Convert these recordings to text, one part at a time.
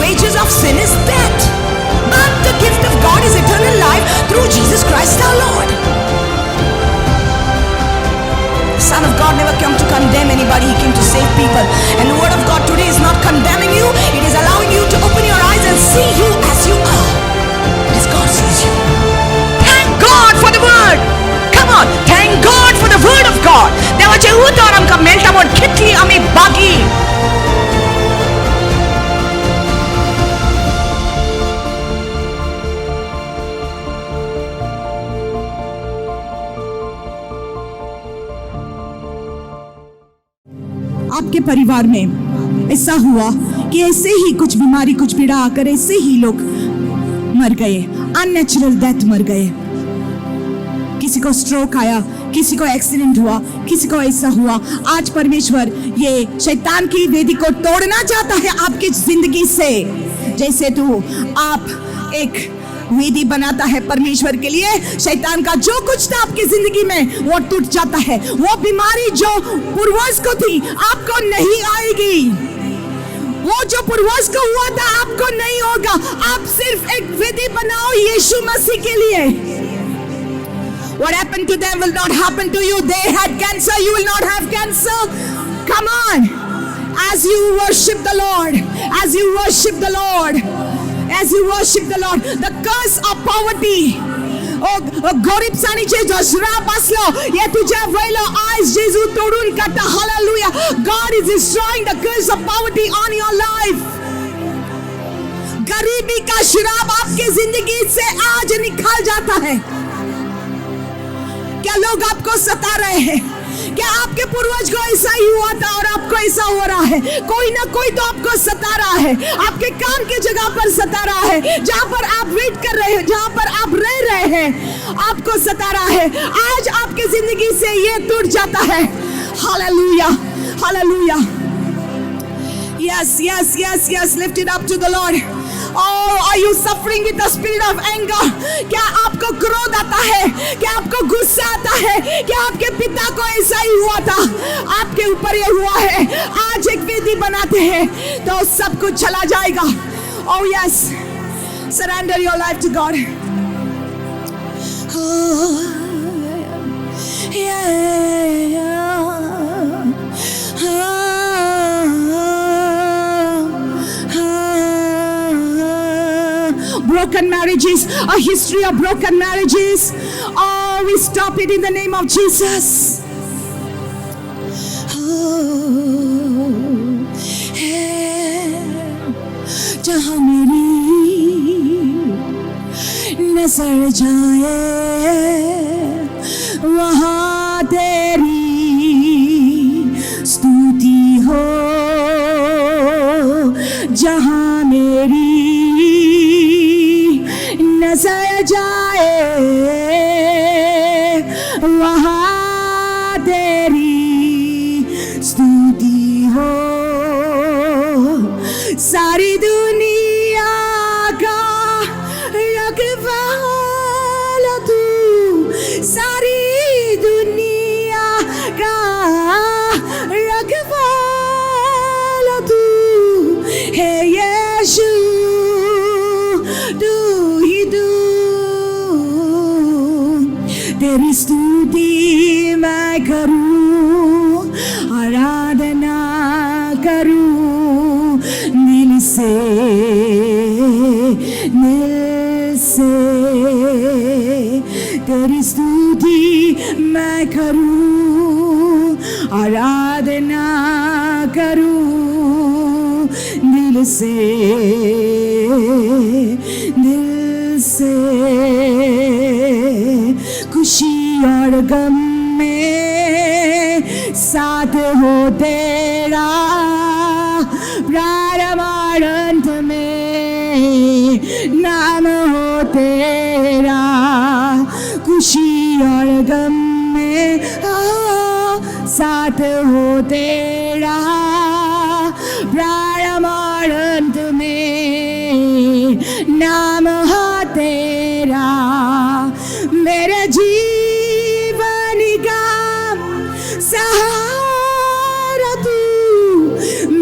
wages of sin is death, but the gift of God is eternal life through Jesus Christ our Lord. The Son of God never came to condemn anybody, He came to save people. And the word of God today is not condemning you, it is allowing you to open your eyes and see you as you are, as God sees you. Thank God for the word. Come on, thank God for the word of God. देवाचें उतर आमकां मेळटा म्हण कितली आमी भागी. आपके परिवार में ऐसा हुआ कि ऐसे ही कुछ बीमारी, कुछ पीड़ा आकर ऐसे ही लोग मर गए, अननेचुरल डेथ मर गए. किसी को स्ट्रोक आया, किसी को एक्सीडेंट हुआ, किसी को ऐसा हुआ. आज परमेश्वर ये शैतान की वेदी को तोड़ना चाहता है आपकी जिंदगी से. जैसे तू आप एक वेदी बनाता है परमेश्वर के लिए, शैतान का जो कुछ था आपकी जिंदगी में वो टूट जाता है. वो बीमारी जो पूर्वज को थी आपको नहीं आएगी, वो जो पूर्वज को हुआ था आपको नहीं होगा. आप सिर्फ एक वेदी बनाओ यीशु मसीह के लिए. What happened to them will not happen to you. They had cancer, you will not have cancer. Come on. As you worship the Lord, as you worship the Lord, as you worship the Lord, the curse of poverty, गरिबसाणीचे जो श्राप असलो हे तुझ्या वयलो आयज जेजू तोडून काडटा. Hallelujah. God is destroying the curse of poverty on your life. गरीबी का श्राप आपकी जिंदगी से आज निकाल जाता है. क्या लोग आपको सता रहे हैं? क्या आपके पूर्वज को ऐसा ही हुआ था और आपको ऐसा हो रहा है? कोई ना कोई तो आपको सता रहा है, आपके काम के जगह पर सता रहा है, जहां पर आप वेट कर रहे हो, जहां पर आप रह रहे हैं, आपको सता रहा है. आज आपकी जिंदगी से ये टूट जाता है. Hallelujah, hallelujah. Yes, yes, yes, yes. Lift it up to the Lord. Oh, are you suffering with the spirit of anger? क्या आपको क्रोध आता है? क्या आपको गुस्सा आता है? क्या आपके पिता को ऐसा ही हुआ था? आपके ऊपर ये हुआ है. आज एक वेदी बनाते हैं तो सब कुछ चला जाएगा. Oh yes, surrender your life to God. Oh, yeah. Broken marriages, a history of broken marriages. Oh, we stop it in the name of Jesus. Oh, hey, जहाँ मेरी नजर जाए वहाँ तेरी स्तुति हो, जहाँ मेरी नजर जाए वहाँ तेरी स्तुति हो. सारी दुनिया का रखवाला तू, सारी दुनिया का रखवाला तू है यीशु, तू ही तू. तेरी स्तुति मैं करूं, आराधना करूं दिल से, दिल से. तेरी स्तुति मैं करूं, आराधना करूं दिल से, दिल से. खुशी और गम में साथ हो तेरा, प्रारंभ और अंत में नाम हो तेरा. खुशी और गम में साथ हो तेरा, प्रारंभ और अंत में नाम हो तेरा. मेरे जीवन का सहारा तू,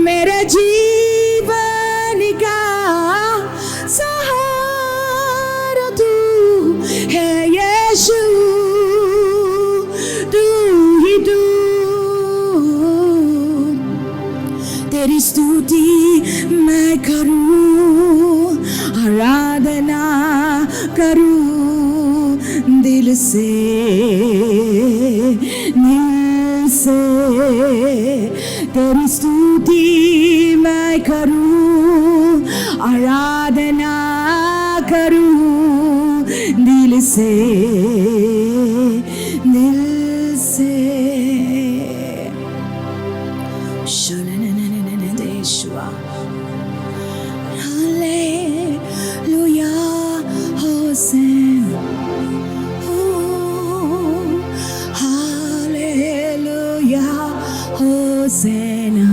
मेरे जीवन का स्तुति मैं करूं, आराधना करूं दिल से, दिल से। तेरी स्तुति मैं करूं, आराधना करूं दिल से, दिल से। Yeshua. Hallelujah, Hosanna. Oh, hallelujah, Hosanna.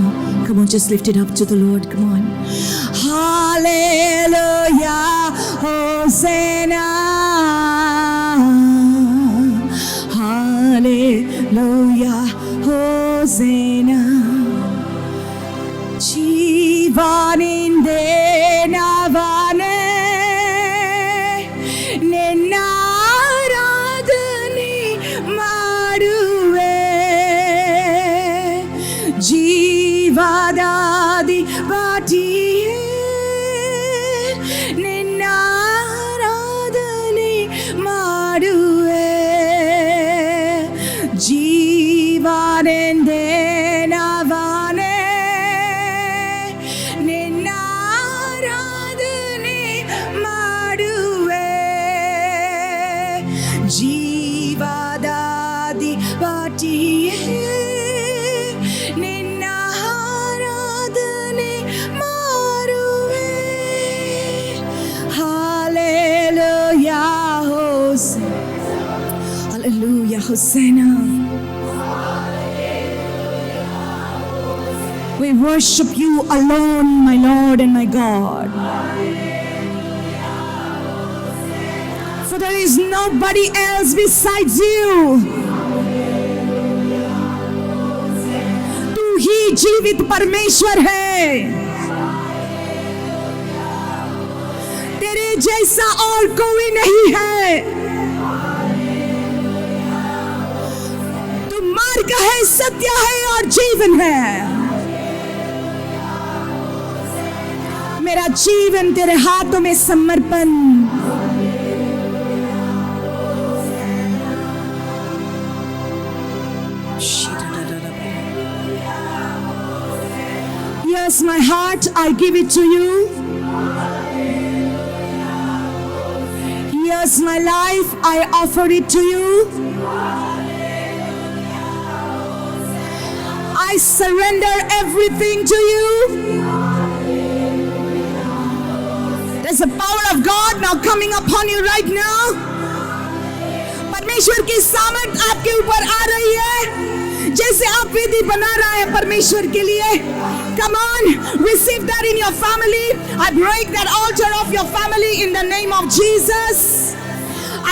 Come on, just lift it up to the Lord. Come on. Hallelujah, Hosanna. Hallelujah, Hosanna. ಜೀವನಿಂದೇನವನೇ ನಿನ್ನಾರಾಧನೆ ಮಾಡುವೆ. ಜೀವದಾಧಿಪತಿಯೇ ನಿನ್ನಾರಾಧನೆ ಮಾಡುವೆ. ಜೀವನೆಂದೇನವನೇ ನಿನ್ನಾರಾಧನೆ ಮಾಡುವೆ. ಜೀವದಾಧಿಪತಿಯೇ ನಿನ್ನ ಆರಾಧನೆ ಮಾಡುವೆ. Hallelujah, Hosanna. Hallelujah, Hosanna. We worship you alone, my Lord and my God. For there is nobody else besides you. तू ही जीवित परमेश्वर है. तेरे जैसा और कोई नहीं है. तू मार्ग है, सत्य है और जीवन है. मेरा जीवन तेरे हाथों में समर्पण. Yes, my heart, I give it to you. Yes, my life, I offer it to you. I surrender everything to you. There's the power of God now coming upon you right now. परमेश्वर की सामर्थ आपके ऊपर आ रही है, जैसे आप वेदी बना रहा है परमेश्वर के लिए. Come on, receive that in your family. I break that altar of your family in the name of Jesus.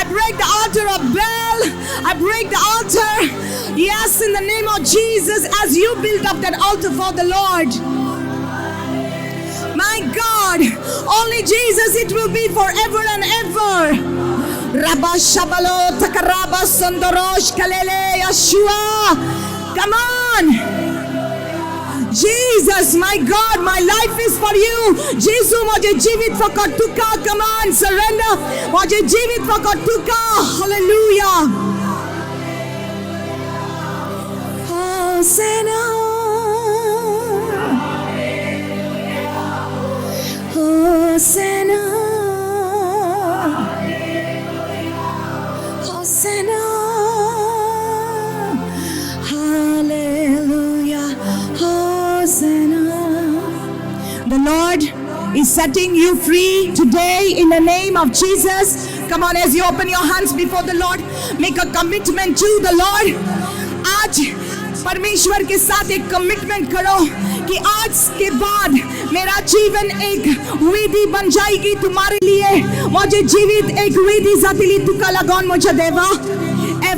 I break the altar of Baal. I break the altar. Yes, in the name of Jesus, as you build up that altar for the Lord. My God, only Jesus, it will be forever and ever. Rabba Shabalo Takaraba Sondorosh Kalele Yeshua. Come on. Jesus, my God, my life is for you. Jesus, mujhe jeevit fakat tuka. Come on, surrender. Mujhe jeevit fakat tuka. Hallelujah. Hosanna. Hosanna. Hosanna. Hallelujah. Hosanna. The Lord is setting you free today in the name of Jesus. Come on, as you open your hands before the Lord, make a commitment to the Lord. आज परमेश्वर K साथ एक commitment करो कि आज K बाद मेरा जीवन एक वेदी बन जाएगी तुम्हारे लिए. मुझे जीवित एक वेदी जातली तुका लागून मुझे देवा.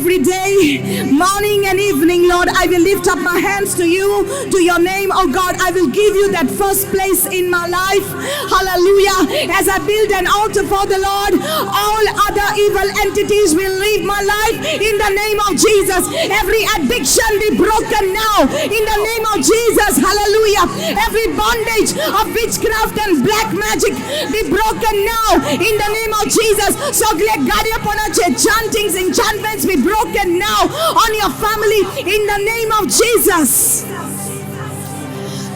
Every day, morning and evening, Lord, I will lift up my hands to you, to your name. Oh God, I will give you that first place in my life. Hallelujah. As I build an altar for the Lord, all other evil entities will leave my life in the name of Jesus. Every addiction be broken now in the name of Jesus. Hallelujah. Every bondage of witchcraft and black magic be broken now in the name of Jesus. सगळे गाडयेपणाचे chantings, enchantments be broken now on your family in the name of Jesus.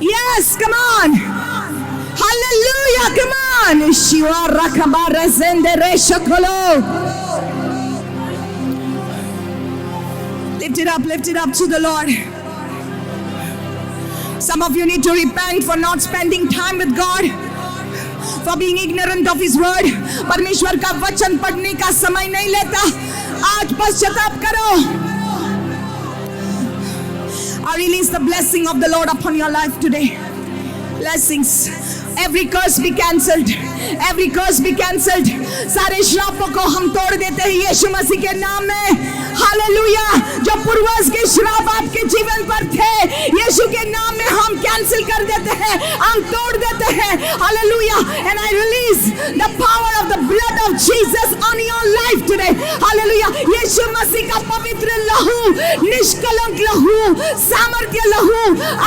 Yes, come on. Hallelujah, come on. Shiva rakabara zendere shokolo. Lift it up to the Lord. Some of you need to repent for not spending time with God, for being ignorant of His word. परमेश्वर का वचन पढ़ने का समय नहीं लेता. आज पश्चाताप करो. I release the blessing of the Lord upon your life today. Blessings. Every curse be cancelled. Every curse be cancelled. सारे श्रापों को हम तोड़ देते हैं यीशु मसीह के नाम में. हालेलुया. जो पूर्वज के श्राप आपके जीवन पर थे, यीशु के नाम में हम कैंसिल कर देते हैं, हम तोड़ देते हैं. Hallelujah. And I release the power of the blood of Jesus on your life today. Hallelujah. यीशु मसीह का पवित्र लहू, निष्कलंक लहू, सामर्थ्य लहू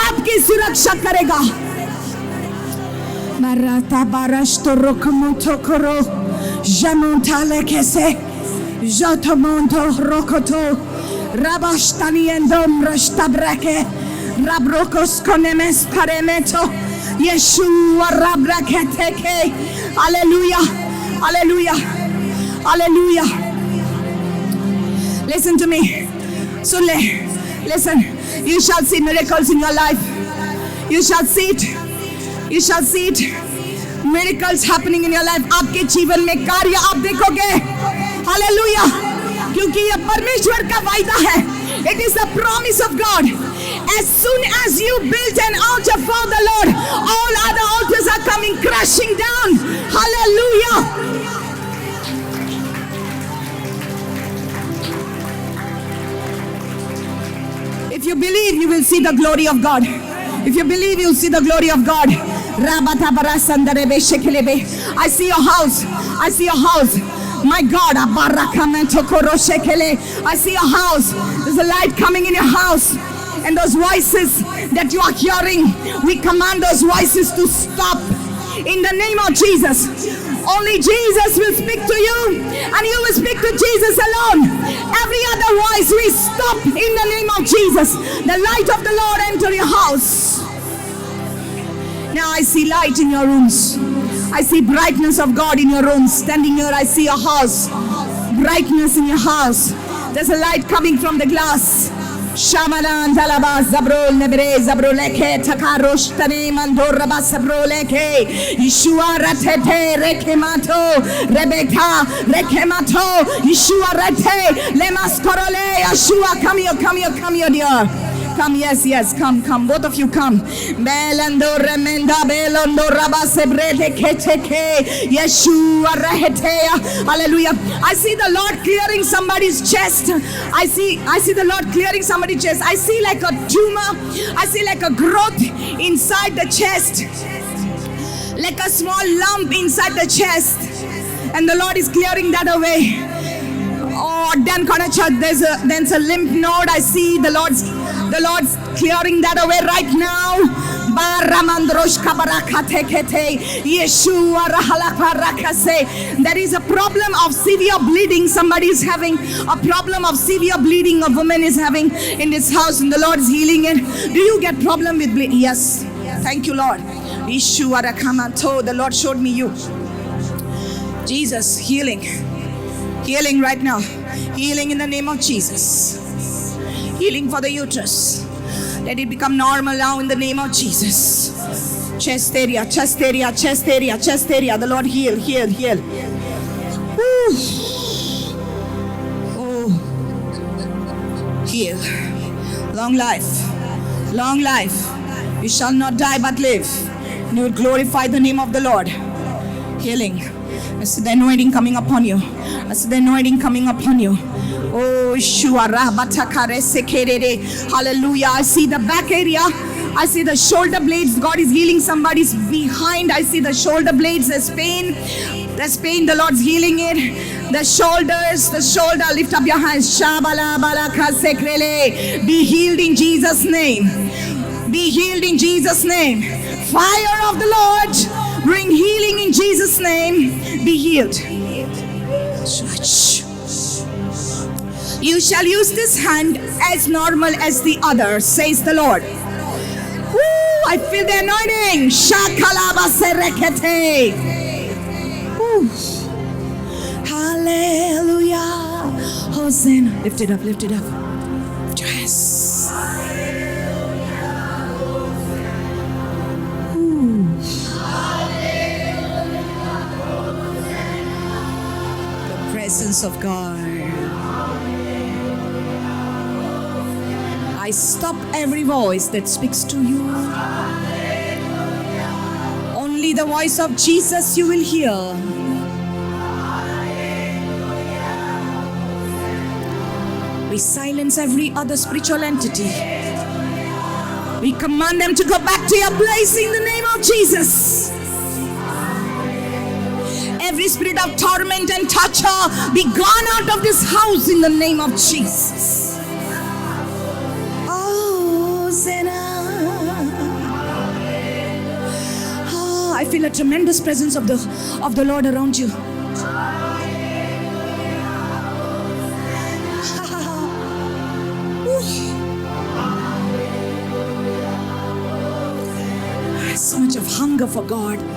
आपकी सुरक्षा करेगा. Marata barashto rokomonto koro jamontale kese jotomonto rokoto rabashtaniendom rashtabreke rabrokos konemes karemeto Yeshua rabraketeke. Hallelujah, hallelujah, hallelujah. Listen to me. Sunle, listen. You shall see miracles in your life. You shall see it. You shall see it. Miracles happening in your life. आपके जीवन में कार्य आप देखोगे. Hallelujah. क्योंकि यह परमेश्वर का वायदा है. It is the promise of God. As soon as you build an altar for the Lord, all other altars are coming crashing down. Hallelujah. If you believe, you will see the glory of God. If you believe, you'll see the glory of God. I see your house. I see your house. My God. I see your house. There's a light coming in your house. And those voices that you are hearing, we command those voices to stop. In the name of Jesus. Only Jesus will speak to you, and you will speak to Jesus alone. Every other voice we stop in the name of Jesus. The light of the Lord enter your house. Now I see light in your rooms. I see brightness of God in your rooms. Standing here, I see your house. Brightness in your house. There's a light coming from the glass. Shamalan talaba zabrol nebre zabroleke takarosh tane mandoraba sabroleke Yeshua ratete rekemato Rebecca rekemato Yeshua rete lemas korole Yeshua, come here, come here, come here, dear. Come, yes, yes, come, come, both of you come. Belando remenda belondo rabasebrete keteke Yeshua rehetea. Hallelujah. I see the Lord clearing somebody's chest. I see the Lord clearing somebody's chest. I see like a tumor. I see like a growth inside the chest. Like a small lump inside the chest. And the Lord is clearing that away. Oh, Dan Konacha, there's a lymph node. I see the Lord's clearing that away right now. There is a problem of severe bleeding. Somebody is having a problem of severe bleeding. A woman is having in this house, and the Lord is healing it. Do you get problem with bleeding? Yes. Thank you, Lord. The Lord showed me you. Jesus, healing. Healing right now. Healing in the name of Jesus. Healing for the uterus. Let it become normal now in the name of Jesus. Chest area, chest area, chest area, chest area. The Lord heal, heal, heal. Woo. Oh. Heal. Long life. Long life. You shall not die but live. And you will glorify the name of the Lord. Healing. I see the anointing coming upon you. I see the anointing coming upon you. Oh, Shuara Batakare Sekerere. Hallelujah. I see the back area. I see the shoulder blades. God is healing somebody's behind. I see the shoulder blades. There's pain. There's pain. The Lord's healing it. The shoulders, the shoulder. Lift up your hands. Shabala balaka sekrele. Be healed in Jesus' name. Be healed in Jesus' name. Fire of the Lord, bring healing in Jesus' name. Be healed. You shall use this hand as normal as the other, says the Lord. Woo, I feel the anointing. Shakalaba serekete. Woo. Hallelujah. Hosanna. Lift it up, lift it up. Yes. Ooh. The presence of God. I stop every voice that speaks to you. Only the voice of Jesus you will hear. We silence every other spiritual entity. We command them to go back to your place in the name of Jesus. Every spirit of torment and torture be gone out of this house in the name of Jesus. Hosanna. Ah, I feel a tremendous presence of the Lord around you. Ooh. So much of hunger for God. In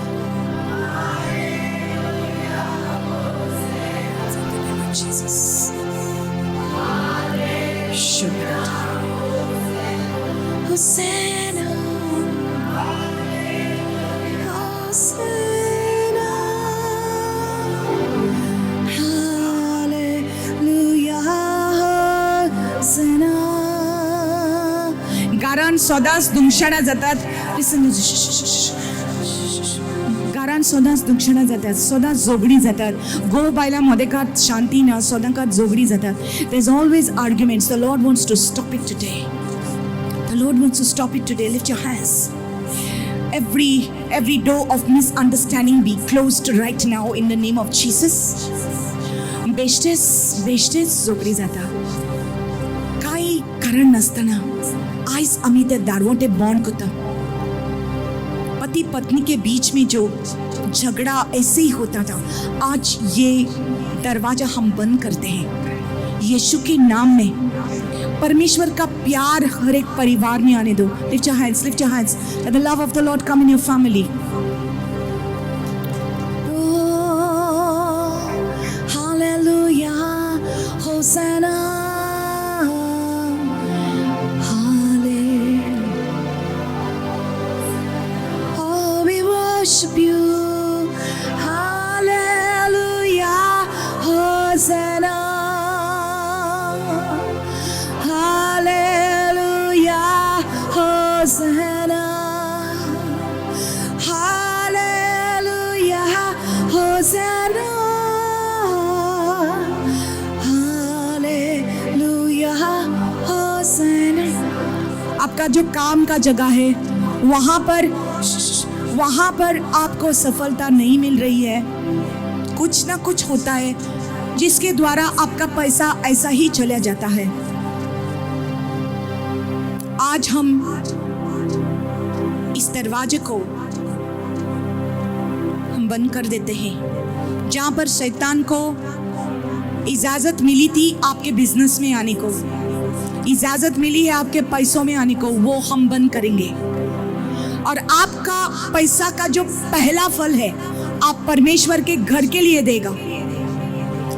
the name of Jesus. Shukr. Hosanna. Hosanna. Hallelujah. Hosanna. घरान सदांच दुमशाणां जातात. Listen, घरान सदांच दुमशाणां जातात, सदांच झगडीं जातात. घोव बायलां मदेकात शांती ना, सदांकात झगडीं जातात. There is always arguments. The Lord wants to stop it today. The Lord wants to stop it today. Lift your hands. Every door of misunderstanding be closed right now in the name of Jesus. बेश्टेच बेश्टेच झगडीं जाता कांय कारण नासतना. आयज आमी ते दारवंटे बंद करता. पति पत्नी के बीच में जो झगड़ा ऐसे ही होता था, आज ये दरवाजा हम बंद करते हैं यीशु के नाम में. परमेश्वर का प्यार हर एक परिवार में आने दो. Lift your hands, lift your hands. Let the love of the Lord come in your family. Oh, hallelujah, Hosanna. Hallelujah. Oh, we worship you. Hallelujah, Hosanna. Hallelujah, Hosanna. Hallelujah, Hosanna. Hallelujah, Hosanna. आपका जो काम का जगह है, वहां पर आपको सफलता नहीं मिल रही है. कुछ ना कुछ होता है जिसके द्वारा आपका पैसा ऐसा ही चला जाता है. आज हम इस दरवाजे को हम बंद कर देते हैं जहां पर शैतान को इजाजत मिली थी आपके बिजनेस में आने को, इजाजत मिली है आपके पैसों में आने को. वो हम बंद करेंगे और आपका पैसा का जो पहला फल है, आप परमेश्वर के घर के लिए देगा.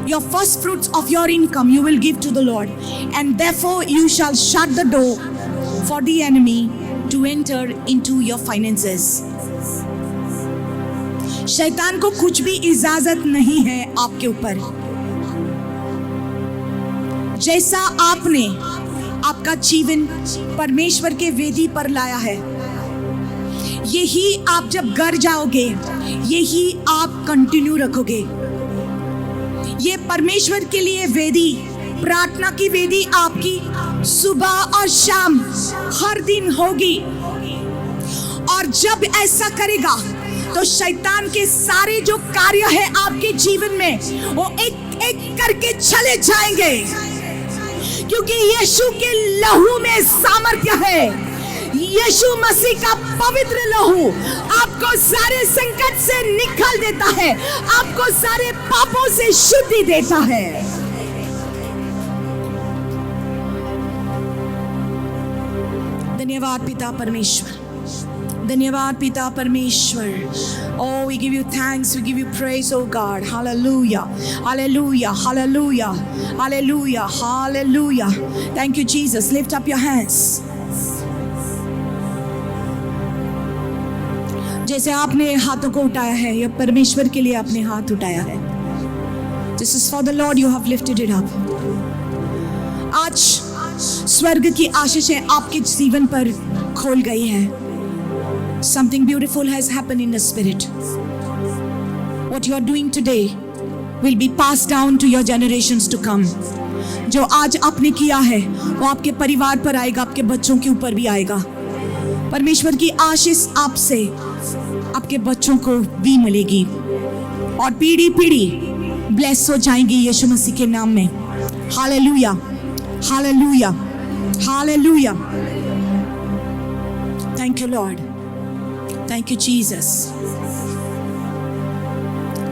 Your first fruits of your income you will give to the Lord, and therefore you shall shut the door for the enemy to enter into your finances. शैतान को कुछ भी इजाजत नहीं है आपके ऊपर. जैसा आपने आपका जीवन परमेश्वर के वेदी पर लाया है, यही आप जब घर जाओगे, यही आप कंटिन्यू रखोगे। ये परमेश्वर के लिए वेदी, प्रार्थना की वेदी आपकी सुबह और शाम हर दिन होगी। और जब ऐसा करेगा तो शैतान के सारे जो कार्य है आपके जीवन में वो एक एक करके चले जाएंगे, क्योंकि यीशु के लहू में सामर्थ्य है। यीशु मसीह का पवित्र लहू आपको सारे संकट से निकाल देता है, आपको सारे पापों से शुद्धि देता है। धन्यवाद पिता परमेश्वर, धन्यवाद पिता परमेश्वर। Oh, we give you thanks, we give you praise, oh God. Hallelujah, hallelujah, hallelujah, hallelujah, hallelujah. Thank you, Jesus. Lift up your hands. जैसे आपने हाथों को उठाया है, यह परमेश्वर के लिए आपने हाथ उठाया है। This is for the Lord, you have lifted it up. आज स्वर्ग की आशीषें आपके जीवन पर खोल गई हैं। Something beautiful has happened in the spirit. What you are doing today will be passed down to your generations to come. जो आज आपने किया है वो आपके परिवार पर आएगा, आपके बच्चों के ऊपर भी आएगा। परमेश्वर की आशीष आपसे आपके बच्चों को भी मिलेगी और पीढ़ी पीढ़ी ब्लेस हो जाएंगी यीशु मसीह के नाम में। Hallelujah, hallelujah, hallelujah. Thank you Lord, thank you Jesus,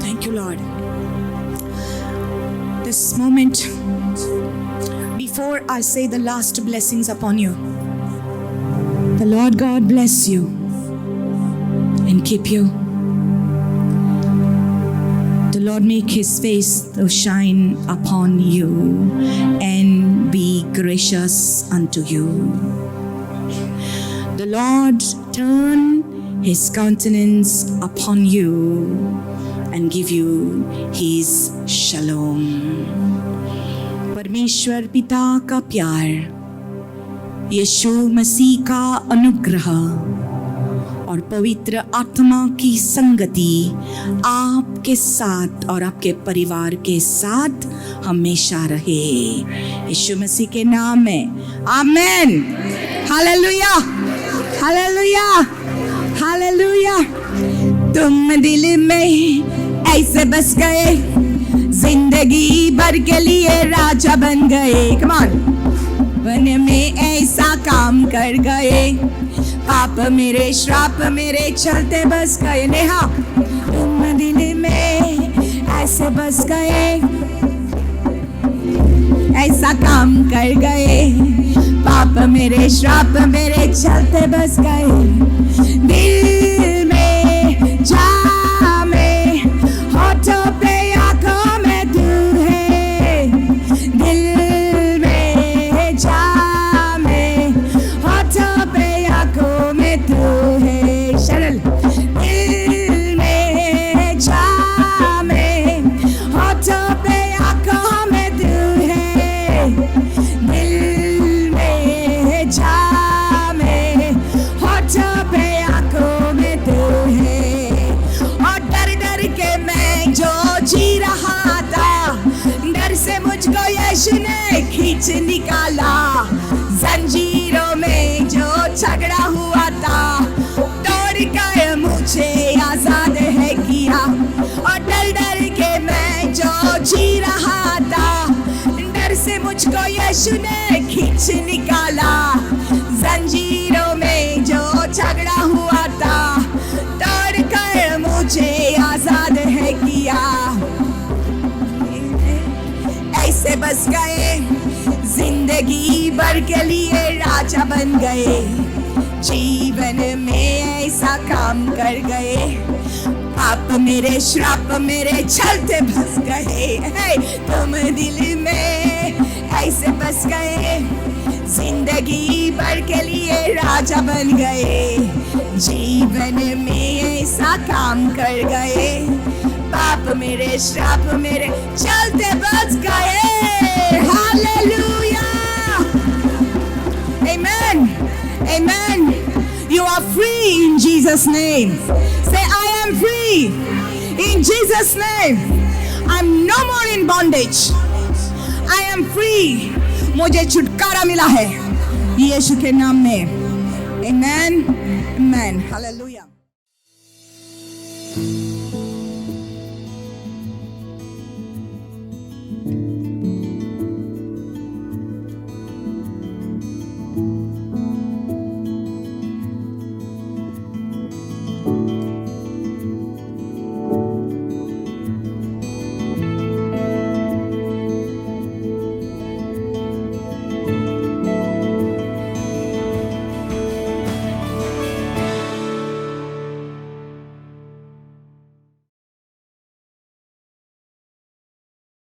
thank you Lord. This moment, before I say the last blessings upon you, the Lord God bless you and keep you. The Lord make his face to shine upon you and be gracious unto you. The Lord turn his countenance upon you and give you his shalom. परमेश्वर पिता का प्यार, यीशु मसीह का अनुग्रह और पवित्र आत्मा की संगति आपके साथ और आपके परिवार के साथ हमेशा रहे। यीशु मसीह के नाम में, आमेन। Hallelujah, hallelujah, hallelujah. तुम दिल में ऐसे बस गए, जिंदगी भर के लिए राजा बन गए। Come on. मन में ऐसा काम कर गए, पाप मेरे श्राप मेरे चलते बस गए। नेहा, तुम दिल में ऐसे बस गए, ऐसा काम कर गए, पाप मेरे श्राप मेरे चलते बस गए। दिल में जा में, होठों पे आंखों में तू है। दिल में जा में, होठों पे आंखों में तू है। शरल। दिल में जा में, होठों पे आंखों में तू है। दिल में जा में, होठों पे आंखों में तू है। और डर डर के मैं जो जी रहा था, डर से मुझको यीशु ने खींच निकाला। जंजीरों में जो झगड़ा हुआ था, तोड़ कर मुझे आजाद है किया। और डर डर के मैं जो जी रहा था, डर से मुझको यीशु ने खींच निकाला। जंजीरों में जो झगड़ा हुआ था, तोड़ कर मुझे आजाद है किया। ऐसे बस गए, जिंदगी भर के लिए राजा बन गए। जीवन में ऐसा काम कर गए, पाप मेरे श्राप मेरे चलते बस गए। हे, तुम दिल में ऐसे बस गए, जिंदगी भर के लिए राजा बन गए। जीवन में ऐसा काम कर गए, पाप मेरे श्राप मेरे चलते बच गए। Hallelujah, amen, amen. You are free in Jesus' name. Say, I am free in Jesus' name. I'm no more in bondage. I am free. मुझे छुटकारा मिला है यीशु के नाम में. Amen. Amen. Hallelujah.